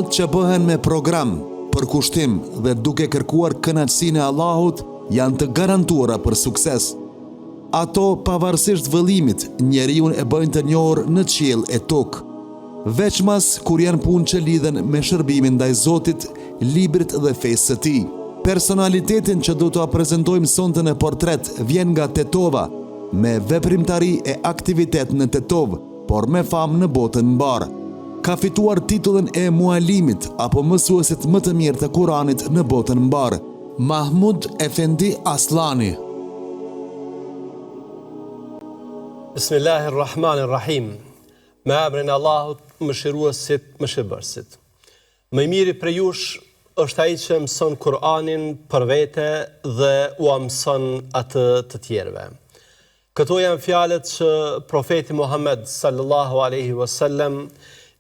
Punët që bëhen me program, përkushtim dhe duke kërkuar kënaqësinë e Allahut janë të garantuara për sukses. Ato, pavarësisht vëllimit, njeriun e bëjnë të njohur në qiell e tokë. Veçmas kur janë punë që lidhen me shërbimin ndaj Zotit, librit dhe fesë së tij. Personalitetin që do t'ua prezantojmë sonte në portret vjen nga Tetova, me veprimtari e aktivitet në Tetovë, por me famë në botën mbarë. Ka fituar titullin e mualimit apo mësuesit më të mirë të Kuranit në botën mbarë. Mahmud Efendi Asllani. Bismillahirrahmanirrahim. Me emrin e Allahut, Mëshiruesit, Mëshirbërësit. Më i miri prej jush është ai që mëson Kur'anin për vete dhe ua mëson atë të tjerëve. Këto janë fjalët që profeti Muhammed sallallahu alaihi wasallam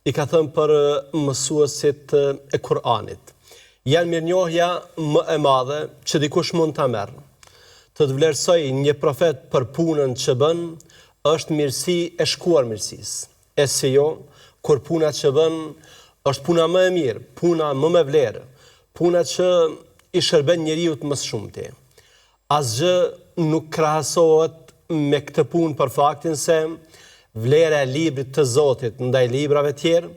i ka thënë për mësuesit e Kur'anit. Janë mirënjohja më e madhe që dikush mund ta merr. Të të vlerësojë një profet për punën që bën, është mirësi e shkuar mirësisë. E si jo, kur puna që bën është puna më e mirë, puna më me vlerë, puna që i shërben njeriut më së shumti. Asgjë nuk krahasohet me këtë punë për faktin se vlera e librit të Zotit ndaj librave tjerë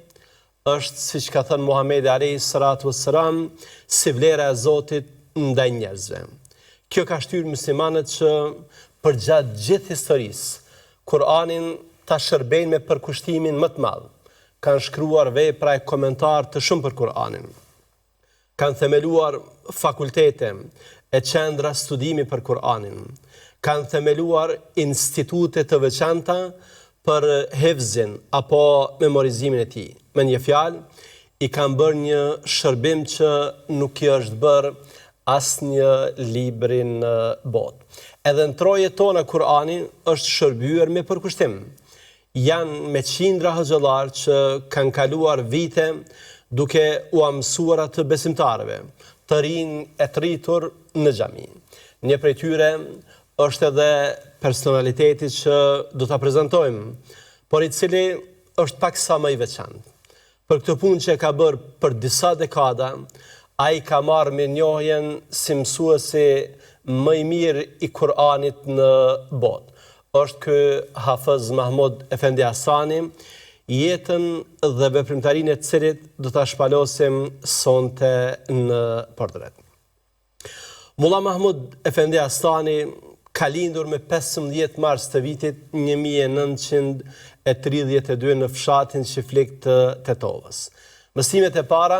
është, siç ka thënë Muhamedi alejhi salatu vesselam, si vlera e Zotit ndaj njerëzve. Kjo ka shtyrë muslimanët që përgjatë gjithë historisë Kur'anin ta shërbejnë me përkushtimin më të madh. Kanë shkruar vepra e komentarë të shumë për Kur'anin. Kanë themeluar fakultete e qendra studimi për Kur'anin. Kanë themeluar institute të veçanta për hifzin apo memorizimin e tij. Me një fjalë, i kanë bërë një shërbim që nuk i është bërë asnjë libri në botë. Edhe në trojet tona Kur'ani është shërbyer me përkushtim. Janë me qindra hoxhallarë që kanë kaluar vite duke ua mësuar atë besimtarëve, të rinj e të rritur në xhami. Një prej tyre është edhe personaliteti që do ta prezantojmë, por i cili është paksa më i veçantë. Për këtë punë që e ka bërë për disa dekada, ai ka marrë mirënjohjen si mësuesi më i mirë i Kur'anit në botë. Është ky Hafëz Mahmud Efendi Asllani, jetën dhe veprimtarinë e të cilit do ta shpalosim sonte në portret. Mulla Mahmud Efendi Asllani ka lindur me 15 mars të vitit 1932 në fshatin Çiflik të Tetovës. Mësimet e para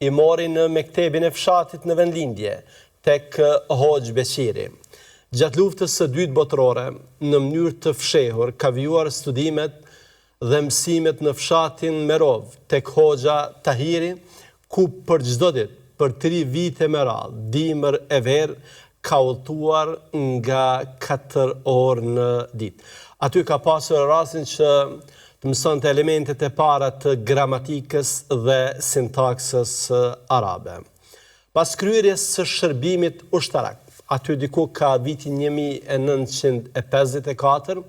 i mori në mektebin e fshatit në vendlindje, tek Hoxhë Beqiri. Gjatë luftës së dytë botërore, në mënyrë të fshehur, ka vijuar studimet dhe mësimet në fshatin Merovë, tek Hoxha Tahiri, ku për çdo ditë, për tri vite me radhë, dimër e verë, ka udhëtuar nga katër orë në ditë. Aty ka pasur rastin që të mësonte elementet e para të gramatikës dhe sintaksës arabe. Pas kryerjes së shërbimit ushtarak, aty diku ka viti 1954,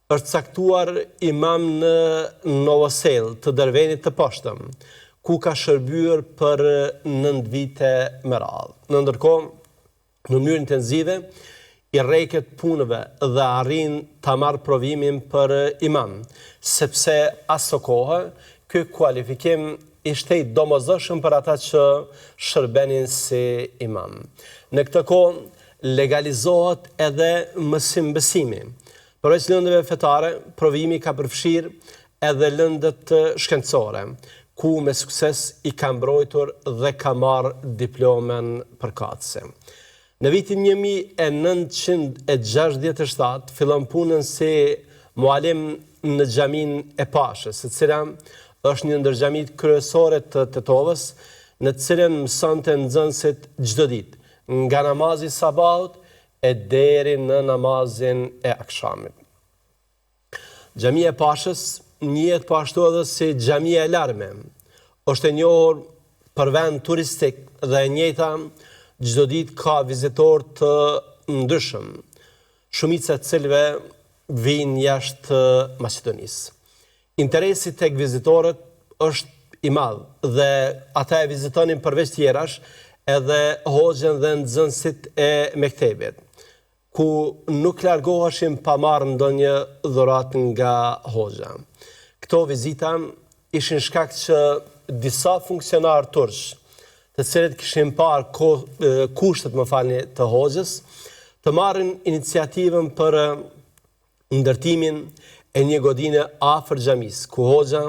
Është caktuar imam në Novosellë të Dervenit të Poshtëm, ku ka shërbyer për nëntë vite me radhë. Në ndërkohë, në mënyrë intensive, i rreket punëve dhe arrin ta marrë provimin për imam, sepse asokohe ky kualifikim ishte i domosdoshëm për ata që shërbenin si imam. Në këtë kohë legalizohet edhe mësim-besimi. Përveç lëndëve fetare, provimi ka përfshirë edhe lëndët shkencore, ku me sukses i ka mbrojtur dhe ka marrë diplomën përkatëse. Në vitin 1967 fillon punën si mualim në xhaminë e Pashës, e cila është një ndër xhamitë kryesore të Tetovës, në të cilën mësonte nxënësit çdo ditë, nga namazi i sabahut e deri në namazin e akshamit. Xhamia e Pashës njihet po ashtu edhe si Xhamia e Larme. Është e njohur për vend turistik dhe e njëjta çdo ditë ka vizitorë të ndryshëm, shumica e të cilëve vijnë jashtë Maqedonisë. Interesi tek vizitorët është i madh dhe ata e vizitonin përveç tjerash edhe hoxhën dhe nxënësit e mektebit, ku nuk largoheshin pa marrë ndonjë dhuratë nga hoxha. Këto vizita ishin shkak që disa funksionarë turq, të cilët kishin parë kushtet, më falni, të hoxhës, të marrin iniciativën për ndërtimin e një godine afër xhamisë, ku hoxha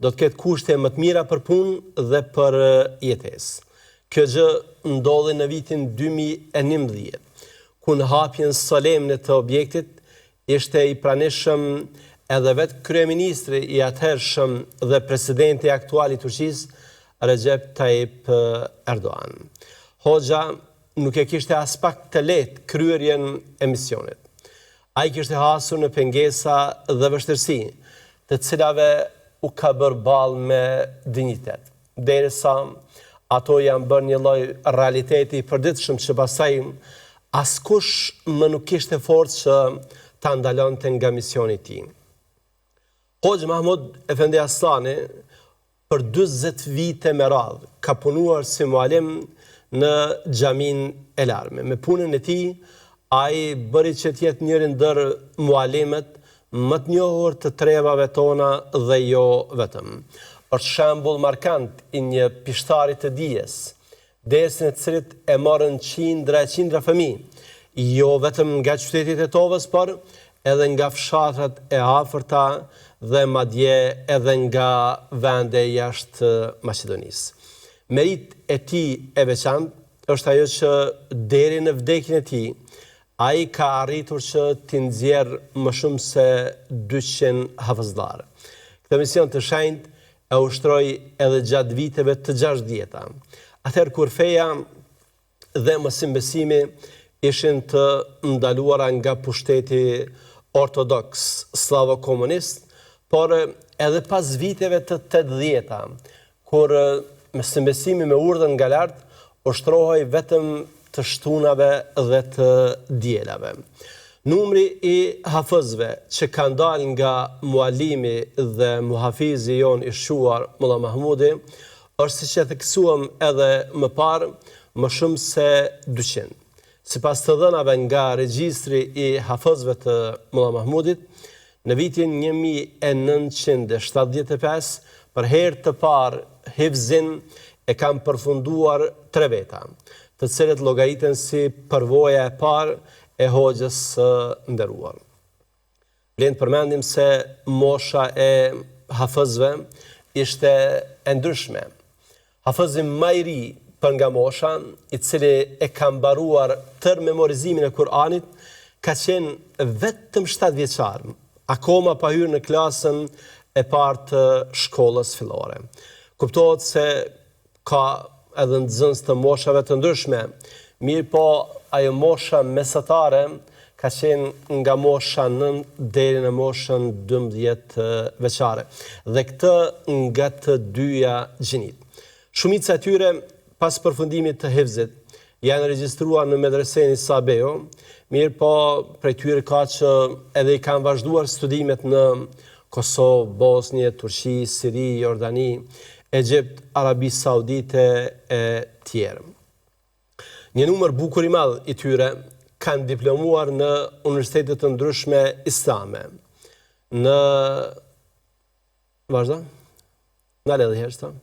do të ketë kushte më të mira për punë dhe për jetesë. Kjo gjë ndodhi në vitin 2011, ku në hapjen solemne të objektit ishte i pranishëm edhe vetë kryeministri i atëhershëm dhe presidenti aktual i Turqisë, Recep Tayyip Erdogan. Hoxha nuk e kishte aspak të lehtë kryerjen e misionit. Ai kishte hasur në pengesa dhe vështirësi, të cilave u ka bërë ballë me dinjitet, derisa ato janë bërë një lloj realiteti i përditshëm që pastaj askush më nuk kishte forcë që ta ndalonte nga misioni i tij. Hoxhë Mahmud Efendi Asllani për 40 vite me radhë ka punuar si mualim në xhaminë e Larme. Me punën e tij, ai bëri që të jetë njëri ndër mualimët më të njohur të trevave tona dhe jo vetëm. Është shembull markant i një pishtari të dijes, dersin e të cilit e morën qindra e qindra fëmijë, jo vetëm nga qyteti i Tetovës, por edhe nga fshatrat e afërta dhe madje edhe nga vende jashtë Maqedonisë. Meritë e tij e veçantë është ajo që deri në vdekjen e tij, ai ka arritur që t'i nxjerrë më shumë se 200 hafëzllarë. Këtë mision të shenjtë e ushtroi edhe gjatë viteve të gjashtëdhjeta, atëherë kur feja dhe mësimbesimi ishin të ndaluara nga pushteti ortodoks sllavo-komunist, por edhe pas viteve të tetëdhjeta, kur mësimbesimi me urdhër nga lart ushtrohej vetëm të shtunave dhe të dielave. Numri i hafëzve që kanë dalë nga mualimi dhe muhafizi jonë i shquar, Mulla Mahmudi, është siç e theksuam edhe më parë, më shumë se 200. Sipas të dhënave nga regjistri i hafëzve të Mulla Mahmudit, në vitin 1975, për herë të parë hifzin e kanë përfunduar tre veta, të cilët llogariten si përvoja e parë e hoxhës së nderuar. Vlen të përmendim se mosha e hafëzve ishte e ndryshme. Hafëzi ma i ri për nga mosha, i cili e ka mbaruar tërë memorizimin e Kur'anit, ka qenë vetëm 7 vjeçar, akoma pa hyrë në klasën e parë të shkollës fillore. Kuptohet se Ka edhe nxënës të moshave të ndryshme, mirëpo ajo mosha mesatare ka qenë nga mosha 9 deri në moshën 12 vjeçare dhe këtë nga të dyja gjinitë. Shumica e tyre pas përfundimit të hifzit janë regjistruar në medresenë Isa Beu, mirëpo prej tyre ka që edhe i kanë vazhduar studimet në Kosovë, Bosnje, Turqi, Siri, Jordani, Egjipt, Arabi Saudite e tjerë. Një numër bukur i madh i tyre kanë diplomuar në universitete të ndryshme islame. Në Vazhdo. Ndale edhe herë,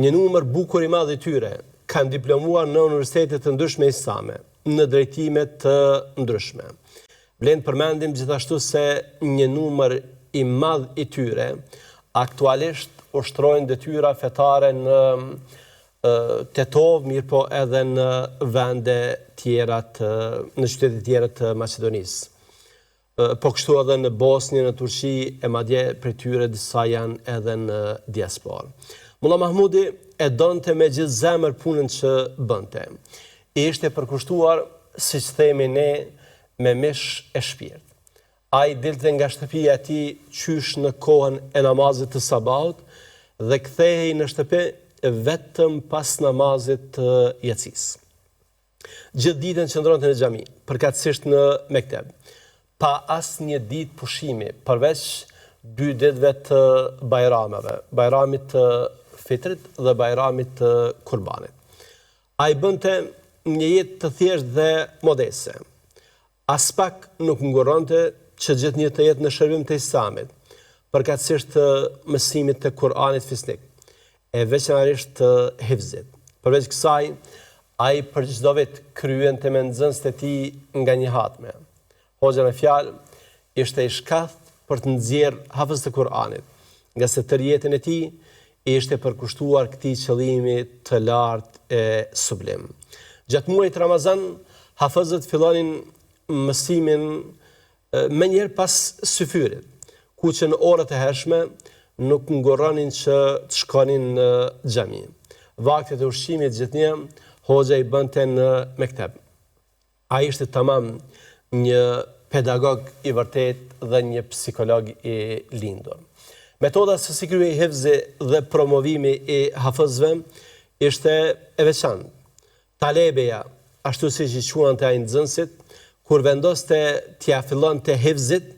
Një numër bukur i madh i tyre kanë diplomuar në universitete të ndryshme islame, në drejtime të ndryshme. Vlen të përmendim gjithashtu se një numër i madh i tyre aktualisht ushtrojnë detyra fetare në Tetovë, mirëpo edhe në vende tjera të, në qytete tjera të Maqedonisë. Po kështu edhe në Bosnjë, në Turqi e madje prej tyre disa janë edhe në diasporë. Mulla Mahmudi e donte me gjithë zemër punën që bënte. I ishte përkushtuar, siç themi ne, me mish e shpirt. Ai dilte nga shtëpia e tij qysh në kohën e namazit të sabahut dhe kthehej në shtëpi vetëm pas namazit të jacisë. Gjithë ditën qëndronte në xhami, përkatësisht në mekteb, pa asnjë ditë pushimi, përveç dy ditëve të bajrameve, Bajramit të Fitrit dhe Bajramit të Kurbanit. Ai bënte një jetë të thjeshtë dhe modeste. Aspak nuk ngurronte që gjithnjë të jetë në shërbim të Islamit, përkatësisht të mësimit të Kur'anit fisnik, e veçanërisht të hifzit. Përveç kësaj, ai për çdo vit kryente me nxënësit e tij nga një hatme. Hoxha në fjalë ishte i shkathët për të nxjerrë hafëz të Kur'anit, ngase tërë jetën e tij i ishte përkushtuar këtij qëllimi të lartë e sublim. Gjatë muajit Ramazan, hafëzët fillonin mësimin menjëherë pas syfyrit, ku që në orët e hershme nuk ngurronin që të shkonin në xhami. Vaktet e ushqimit gjithnjë hoxha i bënte në mekteb. Ai ishte tamam një pedagog i vërtetë dhe një psikolog i lindur. Metoda se si kryhej hifzi dhe promovimi i hafëzve ishte e veçantë. Talebeja, ashtu siç i quante ai nxënësit, kur vendoste t'ia fillonte hifzit,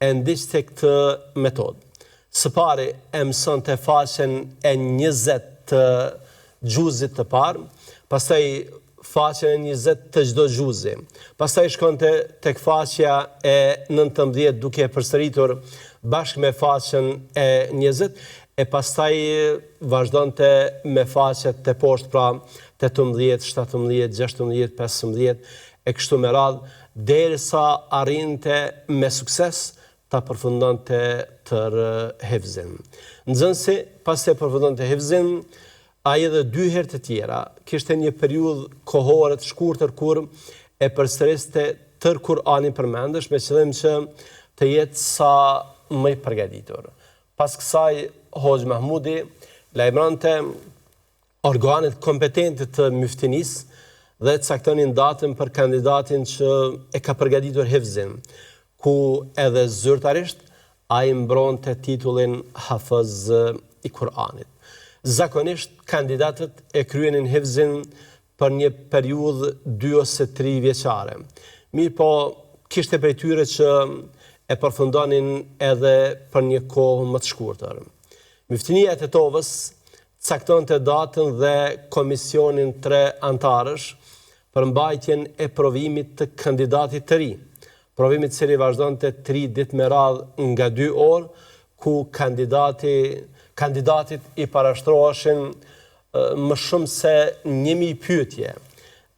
e ndiqte këtë metodë. Së pari e mësonte faqen e 20 të xhuzit të parë, pastaj faqen e 20 të çdo xhuzi. Pastaj shkonte tek faqja e 19 duke e përsëritur bashkë me faqen e 20 e pastaj vazhdonte me faqet teposhtë, pra 18, 17, 16, 15 e kështu me radhë, derisa arrinte me sukses ta përfundonte tërë hifzin. Nxënësi, pasi e përfundonte hifzin, ai edhe dy herë të tjera, kishte një periudhë kohore të shkurtër kur e përsëriste tërë Kur'anin përmendësh me qëllim që të jetë sa më i përgatitur. Pas kësaj, Hoxhë Mahmudi lajmëronte organet kompetente të myftinisë dhe caktonin datën për kandidatin që e ka përgatitur hifzin, ku edhe zyrtarisht ai mbronte titullin Hafëz i Kur'anit. Zakonisht kandidatët e kryenin hifzin për një periudhë dy ose tri vjeçare. Mirëpo, kishte prej tyre që e përfundonin edhe për një kohë më të shkurtër. Myftinia e Tetovës caktonte datën dhe komisionin tre anëtarësh për mbajtjen e provimit të kandidatit të ri, provim i cili vazhdonte tri ditë me radhë nga dy orë, ku kandidati kandidatit i parashtroheshin më shumë se 1000 pyetje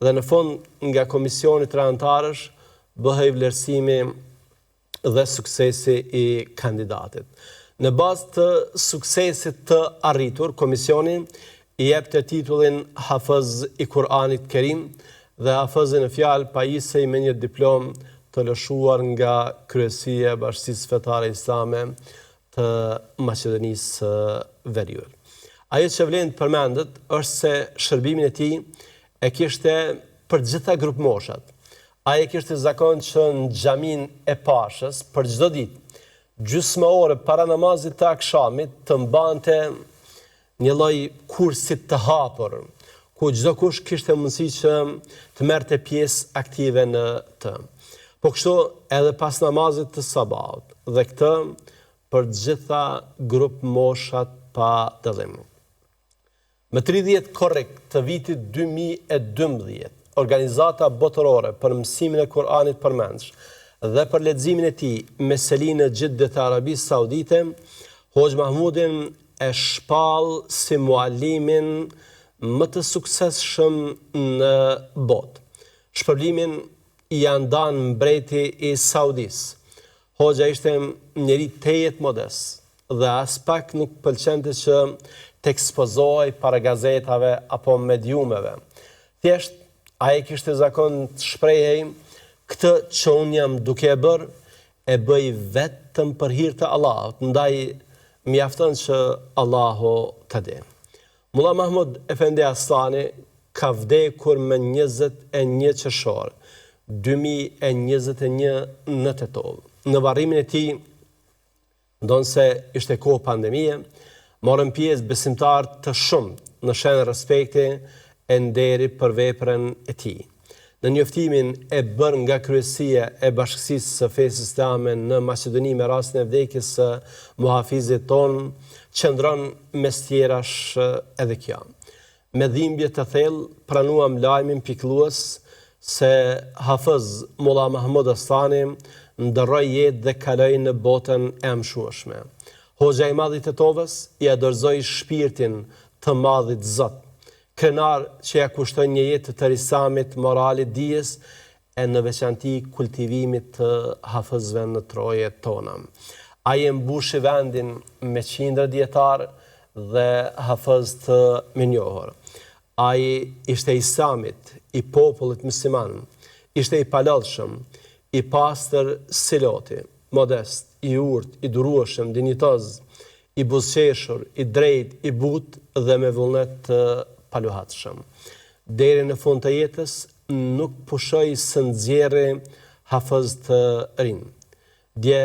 dhe në fund nga komisioni tre anëtarësh bëhej vlerësimi dhe suksesi i kandidatit. Në bazë të suksesit të arritur, komisioni i jepte titullin Hafëz i Kur'anit Kerim dhe hafëzi në fjalë pajisej me një diplomë të lëshuar nga Kryesia e Bashkësisë Fetare Islame të Maqedonisë së Veriut. Ajo që vlen të përmendet është se shërbimin e tij e kishte për të gjitha grupmoshat. Ai e kishte zakon që në xhaminë e Pashës për çdo ditë, gjysmë ore para namazit të akshamit të mbante një lloj kursi të hapur, ku çdokush kishte mundësi që të merrte pjesë aktive në të. Po kështu edhe pas namazit të sabahut, dhe këtë për të gjitha grupmoshat pa dallim. Më 30 korrik të vitit 2012, Organizata Botërore për Mësimin e Kur'anit përmendsh dhe për leximin e tij me seli në Xhidde të Arabisë Saudite, Hoxhë Mahmudin e shpall si mualimin më të suksesshëm në botë. Shpërblimin ia ndan mbreti i Saudisë. Hoxha ishte njeri tejet modest dhe aspak nuk pëlqente që të ekspozohej para gazetave apo mediumeve. Thjesht, ai e kishte zakon të shprehej, këtë që unë jam duke e bërë, e bëj vetëm për hir të Allahut, ndaj mjafton që Allahu ta di. Mulla Mahmud Efendi Asllani ka vdekur më 21 qershor 2021 në Tetovë. Në varrimin e tij, ndonëse ishte kohë pandemie, morën pjesë besimtarë të shumtë në shenjë respekti e nderi për veprën e tij. Në njoftimin e bërë nga Kryesia e Bashkësisë së Fesë Islame në Maqedoni me rastin e vdekjes së muhafizit tonë, qëndron mes tjerash edhe kjo. Me dhimbje të thellë pranuam lajmin pikëllues se Hafëz Mulla Mahmud Asllani ndërroi jetë dhe kaloi në botën e amshueshme. Hoxha i madh i Tetovës ia dorëzoi shpirtin të madhit Zot. Krenar që ia kushtoi një jetë të tërë Islamit, moralit, dijes e në veçanti kultivimit të hafëzve në trojet tona. Ai e mbushi vendin me qindra dijetarë dhe hafëz të mirënjohur. Ai ishte i Islamit, i popullit mysliman, ishte i palodhshëm, i pastër si loti, modest, i urtë, i durueshëm, dinjitoz, i buzëqeshur, i drejtë, i butë dhe me vullnet të paluhatshëm. Deri në fund të jetës nuk pushoi së nxjerri hafëz të rinj. Dje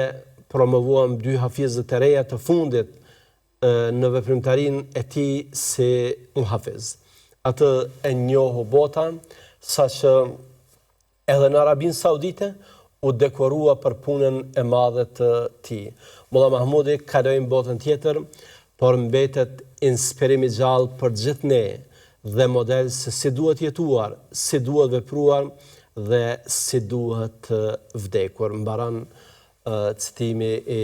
promovuam dy hafizët e reja të fundit në veprimtarinë e tij si muhafiz. Atë e njohu bota, saqë Edhe në Arabinë Saudite u dekorua për punën e madhe të tij. Mulla Mahmudi kaloi në botën tjetër, por mbetet inspirim i gjallë për gjithë ne dhe model se si duhet jetuar, si duhet vepruar dhe si duhet vdekur. Mbaron citimi i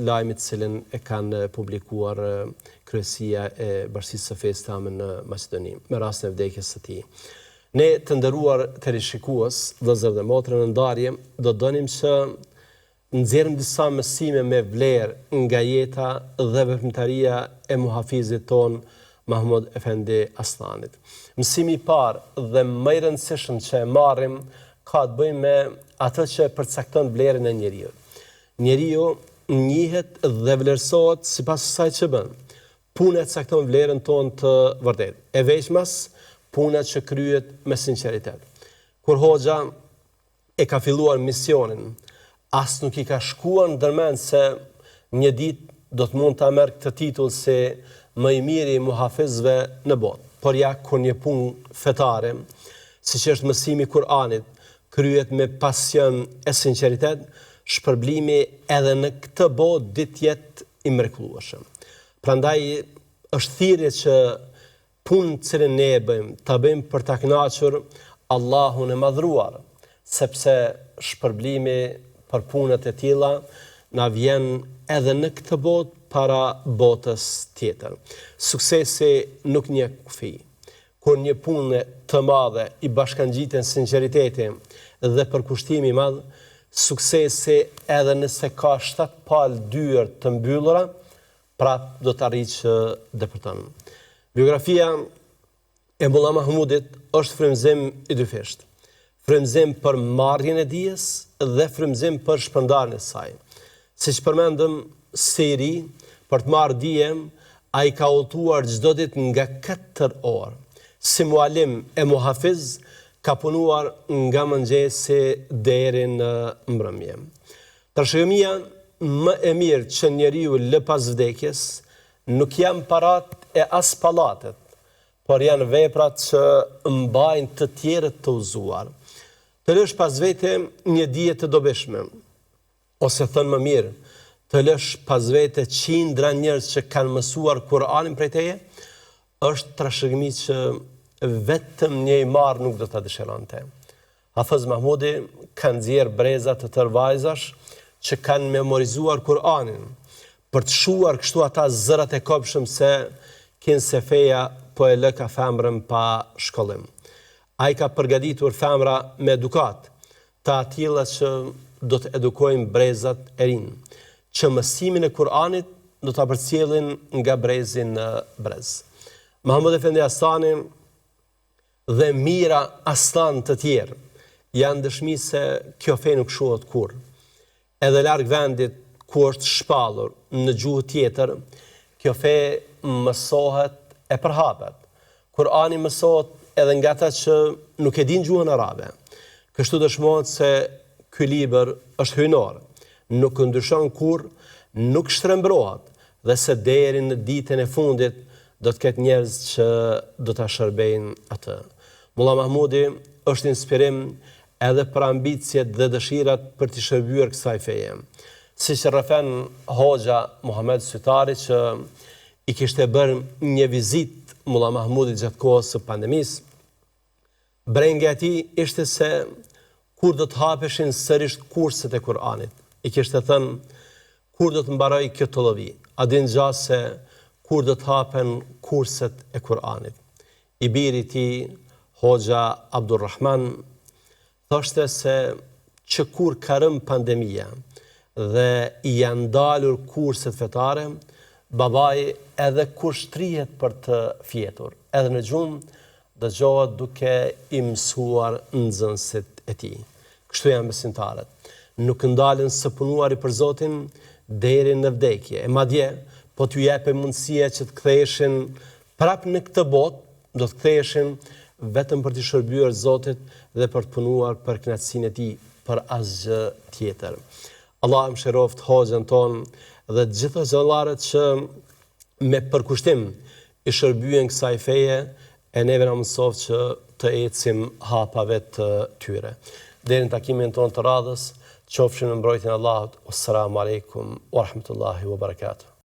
lajmit të cilin e kanë publikuar Kryesia e Bashkësisë së Fesë Islame në Maqedoni, me rastin e vdekjes së tij. Ne të nderuar teleshikues, vëllezër dhe motra në ndarje, do donim që nxjerrim disa mësime me vlerë nga jeta dhe veprimtaria e muhafizit tonë Mahmud Efendi Asllanit. Mësimi i parë dhe më i rëndësishëm që e marrim ka të bëjë me atë që e përcakton vlerën e njeriut. Njeriu njihet dhe vlerësohet sipas asaj që bën. Puna e cakton vlerën tonë të vërtetë, e veçmas puna që kryhet me sinqeritet. Kur hoxha e ka filluar misionin, as nuk i ka shkuar ndërmend se një ditë do të mund ta merr këtë titull si më i miri i muhafizëve në botë. Por ja kur një punë fetare, siç është mësimi i Kur'anit, kryhet me pasion e sinqeritet, shpërblimi edhe në këtë botë di të jetë i mrekullueshëm. Prandaj është thirrje që punën të cilën ne e bëjmë, ta bëjmë për ta kënaqur Allahun e Madhëruar, sepse shpërblimi për punët e tilla na vjen edhe në këtë botë para botës tjetër. Suksesi nuk njeh kufi. Kur një pune të madhe i bashkangjiten sinqeriteti dhe përkushtimi i madh, suksesi edhe nëse ka shtatë palë dyer të mbyllura, prapë do të arrijë që depërton. Biografia e Mulla Mahmudit është frymëzim i dyfishtë. Frymëzim për marrjen e dijes dhe frymëzim për shpërndarjen e saj. Siç përmendëm, si i ri, për të marrë dije, ai ka udhëtuar çdo ditë nga katër orë. Si mualim e muhafiz, ka punuar nga mëngjesi deri në mbrëmje. Trashëgimia më e mirë që njeriu lë pas vdekjes, nuk janë paratë e as pallatet, por janë veprat që mbajnë të tjerët të udhëzuar. Të lësh pas vete një dije të dobishme, ose thënë më mirë, të lësh pas vete qindra njerëz që kanë mësuar Kur'anin prej teje, është trashëgimi që vetëm një i marrë nuk do ta dëshironte. Hafëz Mahmudi ka nxjerrë breza të tërë vajzash që kanë memorizuar Kur'anin, për të shuar kështu ata zërat e kobshëm se kinse feja po e lëka femrën pa shkollim. Ai ka përgatitur femra me edukatë, të atilla që do të edukojnë brezat e rinj, që mësimin e Kur'anit do ta përcjellin nga brezi në brez. Mahmud Efendi Asllani dhe mijëra Asllanë të tjerë janë dëshmi se kjo fe nuk shuhet kurrë. Edhe larg vendit ku është shpallur në gjuhë tjetër, kjo fe mësohet e përhapet. Kur'ani mësohet edhe nga ata që nuk e dinë gjuhën arabe. Kështu dëshmohet se ky libër është hyjnor, nuk ndryshon kurrë, nuk shtrembërohet dhe se deri në ditën e fundit do të ketë njerëz që do ta shërbejnë atë. Mulla Mahmudi është inspirim edhe për ambiciet dhe dëshirat për t'i shërbyer kësaj feje. Siç rrëfen hoxha Muhamed Sytari që i kishte bërë një vizitë Mulla Mahmudit gjatë kohës së pandemisë, Brenga e tij ishte se kur do të hapeshin sërish kurset e Kur'anit. I kishte thënë, kur do të mbarojë kjo tollovi, a din gja se kur do të hapen kurset e Kur'anit. I biri i tij, Hoxha Abdurrahman, thoshte se që kur ka rënë pandemia dhe i janë ndalur kurset fetare, babai edhe kur shtrihet për të fjetur, edhe në gjumë, dëgjohet duke i mësuar nxënësit e tij. Kështu janë besimtarët. Nuk ndalen së punuari për Zotin deri në vdekje. E madje, po t'ju jepej mundësia që të ktheheshin prapë në këtë botë, do të ktheheshin vetëm për t'i shërbyer Zotit dhe për të punuar për kënaqësinë e Tij, për asgjë tjetër. Allahu e mëshiroftë hoxhën tonë dhe të gjithë hoxhallarët që me përkushtim i shërbyen kësaj feje e neve na mundësoftë që të ecim hapave të tyre. Deri në takimin tonë të radhës, qofshim në mbrojtjen e Allahut. Wassalamu alaikum wa rahmatullahi wa barakatuh.